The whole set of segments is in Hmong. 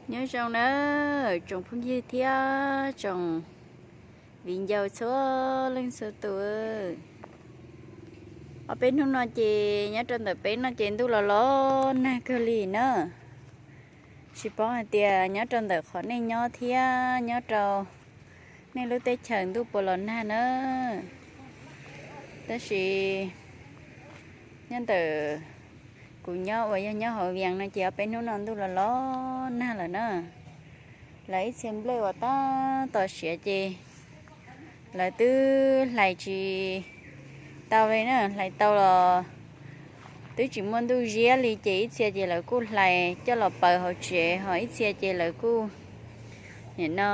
Nyob zoo nawb tsoom phooj ywg thiab tsoom viv ncaus txhua leej txhua tus. Ob peb hnub no ces nyob rau ntawm peb no ces ntuj los los nag kawg li na. Tsis paub hais tias nyob rau ntawm qhov nej nyob thiab nyob rau nej lub teb chaws ntuj puas los nag na. Tab sis nyob ntawm kuv nyob uas yog nyob hauv Vias no ces ob peb hnub no ntuj los los nag lawm na. Lawv ib txhia nplej uas tab tom siav ces lawv twb hlais tsis tau li na, hlais tau los twb tsis muaj ntuj ziab li ces ib txhia ces lawv kuj hlais coj los paws hauv tsev, ho ib txhia ces lawv kuj nim no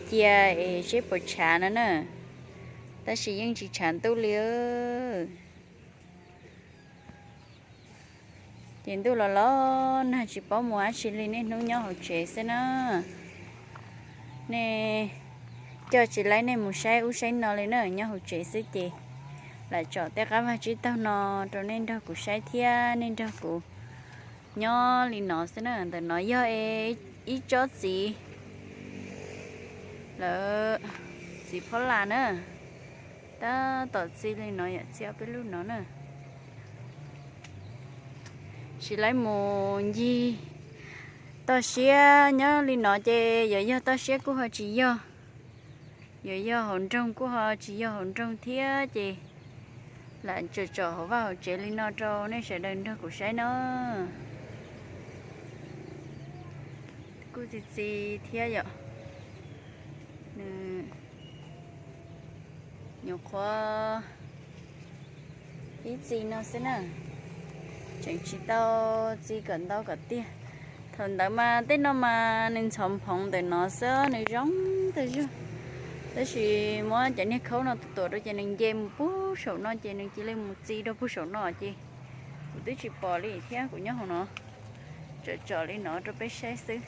cia es seb puas tshav no na. Tab sis yeej tsis tshav ntuj li. Ces ntuj los los nag tsis paub mus dab tsi li, niaj hnub nyob hauv tsev xwb na. Nej coj tsis laib nej mus saib ub saib no li na, nyob hauv tsev xwb ces lam tsom tej qab vaj tsib taug no rau nej nrog kuv saib thiab nej nrog kuv nyob li no xwb na. Ntawm no yog ib tsob txiv, lawv txiv phob las na, tab tom txi li no yom, txi ob peb lub no na. Tsis laib mus ncig toj siab, nyob li no ces yuav yog toj siab kuj ho tsis yog, yuav yog hauv nroog kuj ho tsis yog hauv nroog thiab ces lam tsom tsom hauv vaj hauv tsev li no rau nej sawv daws nrog kuv saib na. Kuj txi txi thiab yom. Nws nyuam qhuav ib txi no xwb na, tseem tsis tau txi kom ntau kom tiag. Thaum ntawd mas tej no mas nws ntxhov nphoov ntawm no xwb, nws zoo tag zog. Tab sis muab cov niag khaub no tuam tuam rau ces nws nce mus puag saum no ces nws cia li mus txi rau puag saum no ces kuv twb tsis pom li thiab, kuv nyob hauv no tsom tsom li no rau peb saib xwb.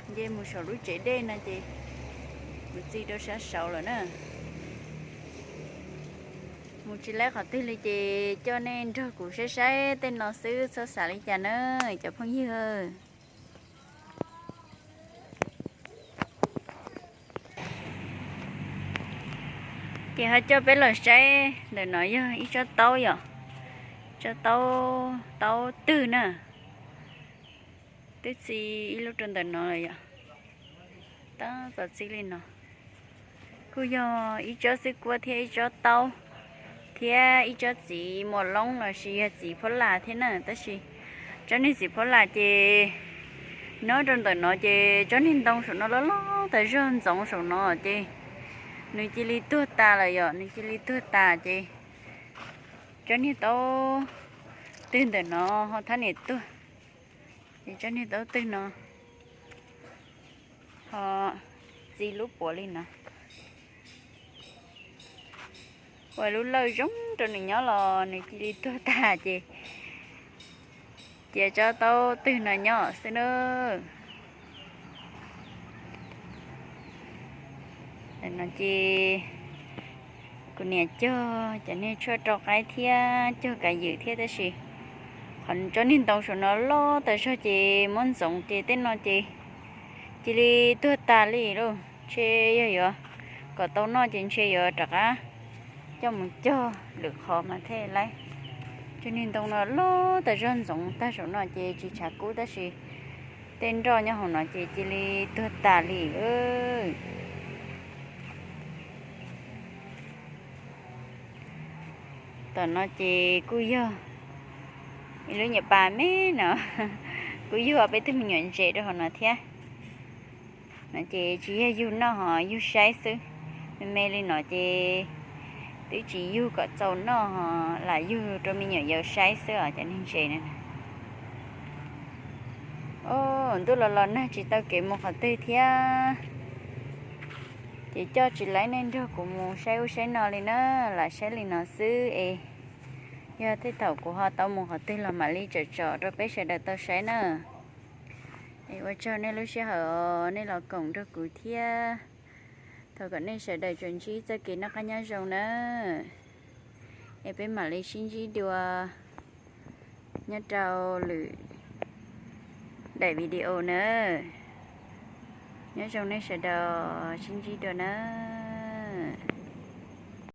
Nce mus saum lub tsev dej no ces mus txi rau sab saud lawm na. Mus tsis laib qhov twg li ces coj nej nrog kuv saib saib tej no xwb, txhob xav li cas na cov phooj ywg. Ces ho coj peb los saib ntawm no yog ib tsob taub yom, tsob taub, taub twg na. Twb txi ib lub rau ntawm no lawm yom. Tab tom txi li no. Kuj yog ib tsob xwb kuab thiab ib tsob taub thiab ib tsob txiv muas loob lossis yog txiv phuab las thiab na, tab sis tsob niag txiv phuab las ces nyob rau ntawm no ces tsob niag ntoo saum no loj loj tas zog ntxoov saum no ces nws cia li tuag tas lawm yom, nws cia li tuag tas ces tsob niag taub twg ntawm no ho thab niam tuag. Es tsob niag taub twg no ho txi lub puav li no, ua lub lawj zoo rau nws nyob los nws cia li tuag tas ces cia tsob taub twg no nyob xwb na. No ces kuv niam cog cov niag tshuaj rau qaib thiab cog kav ywm thiab tab sis qhov tsob niag ntoo saum no loj tas zog ces muab ntxoov ces tej no ces cia li tuag tas li lauj. Ntshe yog yuav kom tau noj ces ntshe yuav rov qab coj mus cog lwm qhov mas thiaj laib. Tsob niag ntoo no loj tas zog ntxoov tag saum no ces tsis tshav kub tab sis tej nroj nyob hauv no ces cia li tuag tas li. Tom no ces kuj yog ib lub nyuam pas me no, kuj yug peb tug me nyuam ntses rau hauv no thiab. No ces tsis yog yug noj ho yug saib xwb. Me me li no ces twb tsis yug kom txaus noj ho lam yug rau me nyuam yaus saib xwb os cov niag ntses no. Ntuj los los nag tsis tau kev mus qhov twg thiab, ces coj tsis laib nej nrog kuv mus saib ub saib no li na, lam saib li no xwb es yog tej thaum kuv ho tau mus qhov twg los mam li tsom tsom rau peb sawv daws tau saib na. Es ua tsaug nej lub sij hawm nej los koom nrog kuv thiab. Thov kom nej sawv daws tsuas ntsib txoj kev noj qab nyob zoo na. Es peb mam li sib ntsib dua nyob rau lwm daim video nawb. Nyob zoo nej sawv daws, sib ntsib dua nawb.